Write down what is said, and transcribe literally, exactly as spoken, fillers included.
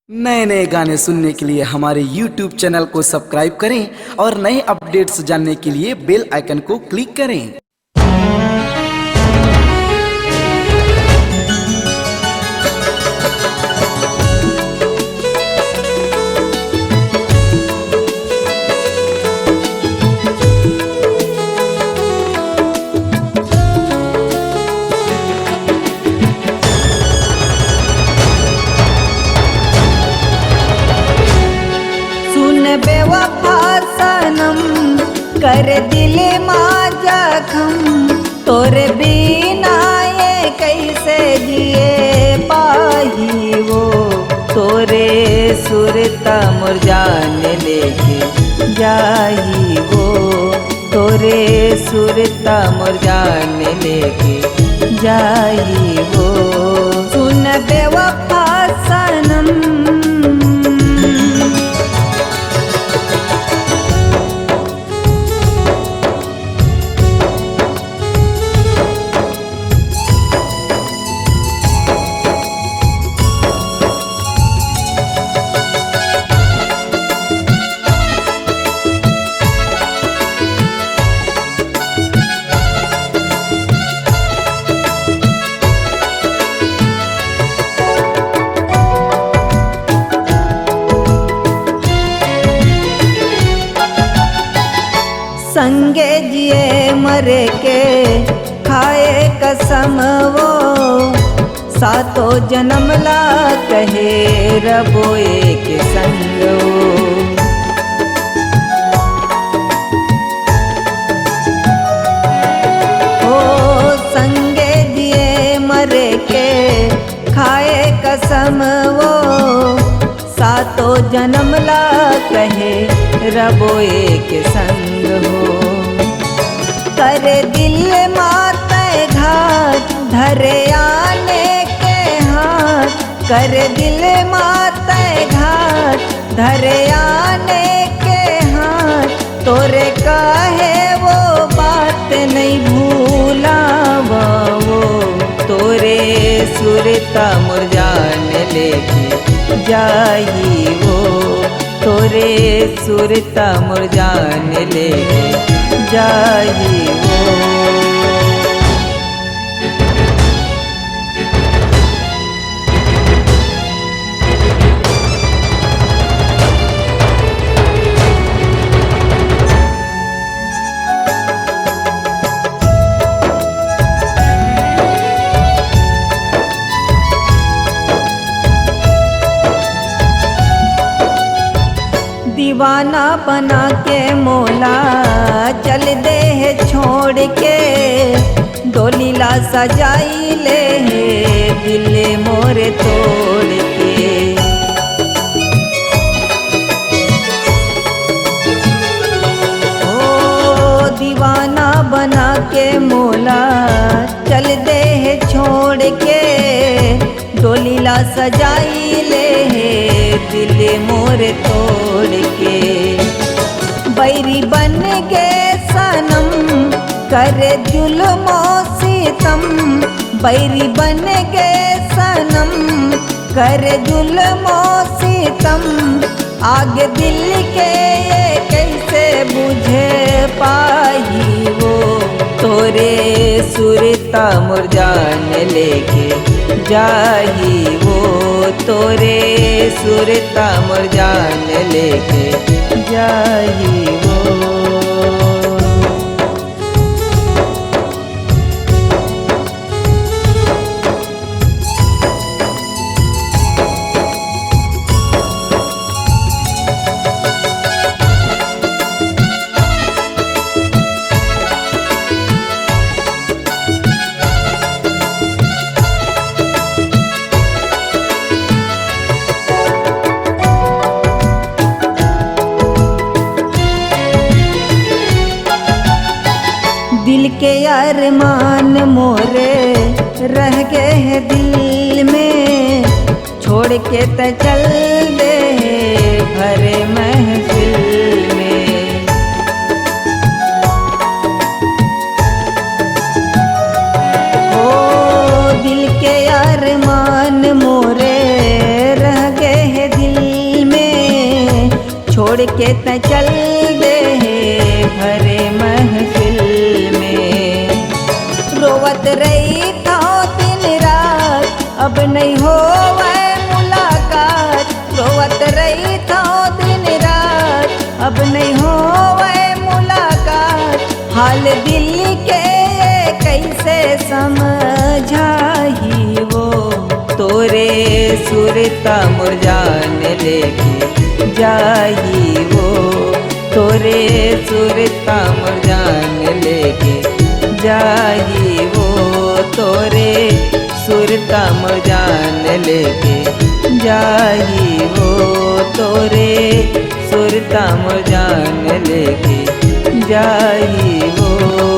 नए नए गाने सुनने के लिए हमारे YouTube चैनल को सब्सक्राइब करें और नए अपडेट्स जानने के लिए बेल आइकन को क्लिक करें। सुन बेवफा सनम, कर दिल मा जखम, तोरे बिना ये कैसे जिए पाही वो। तोरे सुरता मोर जान लेके जाही वो, तोरे सुरता मोर जान लेके जाही वो। सुन बेवफा सनम। संगे जिए मरे के खाए कसम वो, सातों जन्म ला कहे रबो एक संग वो। ओ संगे जिए मरे के खाए कसम वो, सातों जन्म ला कहे रबो एक संग हो। कर दिल मा तै घात धरे आने के हाथ, कर दिल मा तै घात धरे आने के हाथ, तोरे काहे वो बात नहीं भूलावा वो। तोरे सुरता मोर जान लेके जाही वो, तोरे सुरता मोर जान लेके जाही वो। दीवाना बना के मोला चल दे हे छोड़ के, डोली ला सजाई ले हे दिल मोर तोड़ के। ओ दीवाना बना के मोला चल दे हे छोड़ के, डोली ला सजाई ले हे दिल मोर तोड़ के। बैरी बन गे सनम कर जुल्मो सितम, बैरी बन गे सनम कर जुल्मो सितम। आग दिल के ये कैसे बुझे पाही वो, तोरे सुरता मोर जान लेके जाही वो, तोरे सुरता मोर जान लेके जाही वो। दिल के अरमान मोरे रह गे हे दिल में, छोड़ के त चल दे भरे महफिल में। ओ दिल के अरमान मोरे रह गे हे के तैं चल दे हे भरे महफिल में। रोवत रहिथंव दिन रात, अब नइ होवय मुलाकात। रोवत रहिथंव दिन रात, अब नइ होवय मुलाकात। हाल दिल के ये कइसे समझाही वो, तोरे सुरता मोर जान लेके जाही वो, तोरे सुरता मोर जान लेके जाही वो, तोरे सुरता मोर जान लेके जाही वो, तोरे सुरता मोर जान लेके जाही वो।